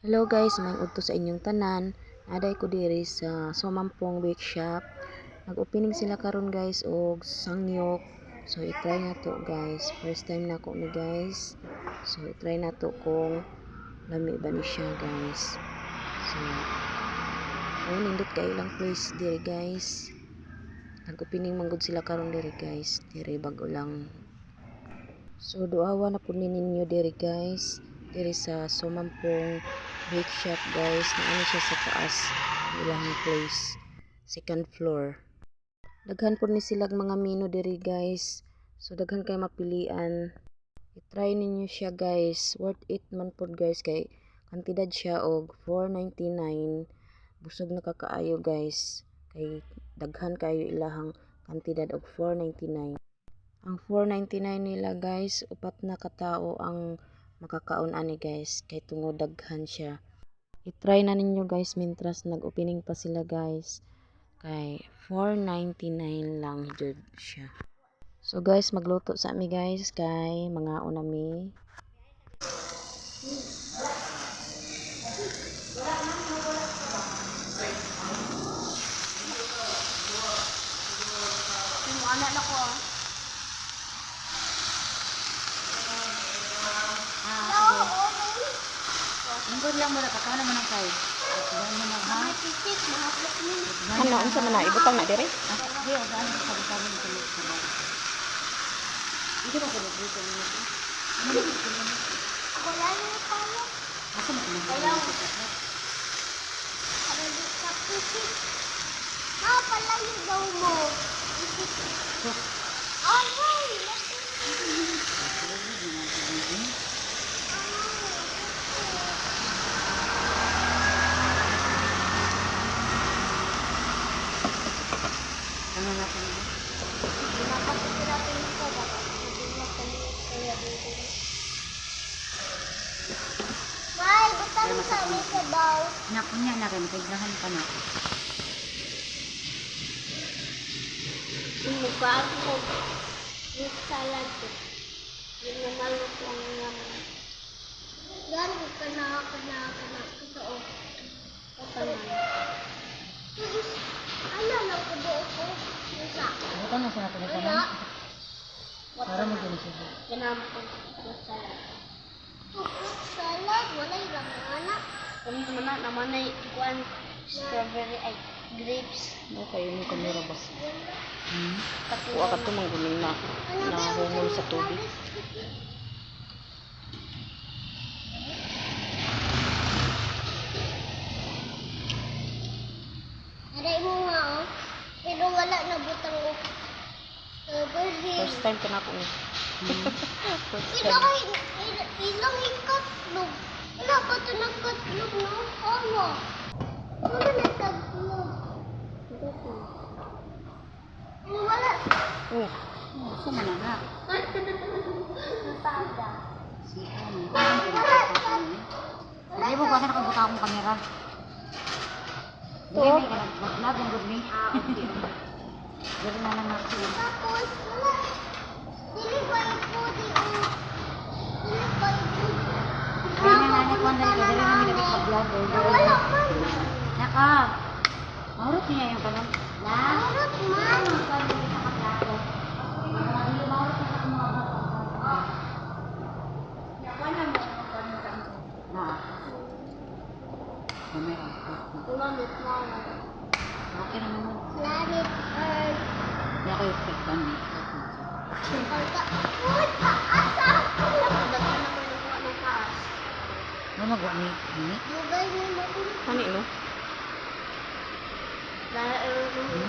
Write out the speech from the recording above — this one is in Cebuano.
Hello guys, maayong udto sa inyong tanan. Naa ko diri sa Sumampong Bake Shop. Nag-opening sila karon, guys, og sangyok. So i-try nato, guys. First time nako ni, guys. So i-try nato kung lami ba ni siya, guys. So oh, nindot kaayo lang place diri, guys. Nag-opening man gud sila karon diri, guys. Diri bag-o lang. So duawa na pud ni ninyo diri, guys. Diri sa Sumampong Bake Shop, guys. Naa ni siya sa taas ilang place. Second floor. Daghan pud ni silag mga menu diri, guys. So daghan kay mapilian. I-try ninyo siya, guys. Worth it man pud, guys, kay kantidad siya og 4.99. Busog na ka kaayo, guys. Kay daghan kayo ilahang kantidad og 4.99. Ang 4.99 nila, guys, upat na katao ang makakaon ani, guys, kay tungod daghan siya. I-try na ninyo, guys, mintras nag-opening pa sila, guys. Kay 4.99 lang jud siya. So guys, magluto sa mi, guys, kay mangaon na mi. Anak na ko ah. Lingkod lang mo na, pagka naman ang kay. Pagka mo na ha. Pitik, mahaplok ni. Ano unsa man na ibutang na diri? Ah, di, o saan ang sabi-sabi ng tulog sa bahay. Hindi ba tulog dito? Ano ba tulog? Wala na tayo. Asa mo tulog? Ayaw. Para di ka pitik. Ma, palayo daw mo. Pitik. Aray! Ano na tulog? Napakitiratin ko ba? Kaya dito. May, butang sa sa daw. Nakunya na kayo, makiglahan pa na. Mukha ako. Yung salad ko. Yung namaluto ang naman. Gano'n ka na ka na ka na ito o. Patanan. Ano na ko doon ko? Sa. Bukan na sa tulog Wala. Para mo gini siya. Kinamot fruit salad. To fruit salad, wala ilang anak. Kung naman naman ay kuan strawberry ay grapes. No kayo mo kamera ba? Wala. Hmm? Kuha ka to mangguning na Ano ba yung nahungol sa tubig. Aray mo nga oh. Pero wala na butang og strawberry. First time ka na ako ni. First time. Ilang ilang ikatlog. Wala pa ito nagkatlog no? Ano? Wala nagkatlog. Wala. Oh, Gusto mo na na. Nataga. Si ano? Wala sa Hindi mo kasi nakabuta akong kamera. Dili may ka nag-vlog ang good me. Ah, okay. Dili na lang ako. Tapos, wala. Dili ba ito di o? Dili ba ito? Kaya na nanay ko ang dali ka, dili na mi mag-vlog. Wala man. Naka. Maurot niya yung kanon. La. Maurot man. Na. Kamera. Planet Mama. Okay naman mo. Planet Earth. Hindi ako yung fake one eh. Pagka, uy, taas ah! Daghan na ko nakuha ng taas. Ano magawa ni? Ni? Dugay ni mo. Ano no? Dahil mo.